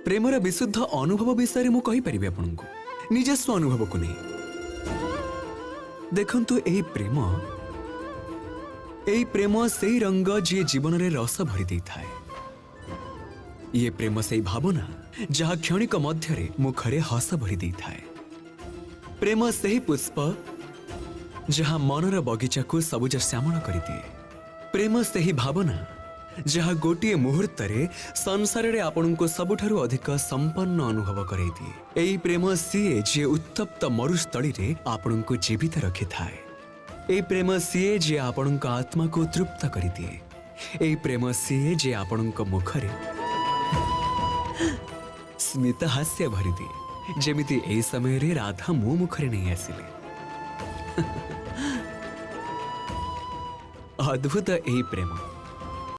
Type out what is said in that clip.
ପ୍ରେମର ବିଶୁଦ୍ଧ ଅନୁଭବ ବିଷୟରେ ମୁଁ କହିପାରିବି ଆପଣଙ୍କୁ, ନିଜସ୍ୱ ଅନୁଭବକୁ ନେଇ। ଦେଖନ୍ତୁ, ଏହି ପ୍ରେମ ସେଇ ରଙ୍ଗ ଯିଏ ଜୀବନରେ ରସ ଭରି ଦେଇଥାଏ। ଇଏ ପ୍ରେମ ସେଇ ଭାବନା ଯାହା କ୍ଷଣିକ ମଧ୍ୟରେ ମୁଖରେ ହସ ଭରି ଦେଇଥାଏ। ପ୍ରେମ ସେହି ପୁଷ୍ପ ଯାହା ମନର ବଗିଚାକୁ ସବୁଜ ଶ୍ୟାମଳ କରିଦିଏ। ପ୍ରେମ ସେହି ଭାବନା ଯାହା ଗୋଟିଏ ମୁହୂର୍ତ୍ତରେ ସଂସାରରେ ଆପଣଙ୍କୁ ସବୁଠାରୁ ଅଧିକ ସମ୍ପନ୍ନ ଅନୁଭବ କରାଇଦିଏ। ଏହି ପ୍ରେମ ସିଏ ଯିଏ ଉତ୍ତପ୍ତ ମରୁସ୍ଥଳୀରେ ଆପଣଙ୍କୁ ଜୀବିତ ରଖିଥାଏ। ଏହି ପ୍ରେମ ସିଏ ଯିଏ ଆପଣଙ୍କ ଆତ୍ମାକୁ ତୃପ୍ତ କରିଦିଏ। ଏହି ପ୍ରେମ ସିଏ ଯିଏ ଆପଣଙ୍କ ମୁଖରେ ସ୍ମିତ ହାସ୍ୟ ଭରିଦିଏ, ଯେମିତି ଏହି ସମୟରେ ରାଧା ମୋ ମୁଖରେ ନେଇ ଆସିଲେ। ଅଦ୍ଭୁତ ଏହି ପ୍ରେମ।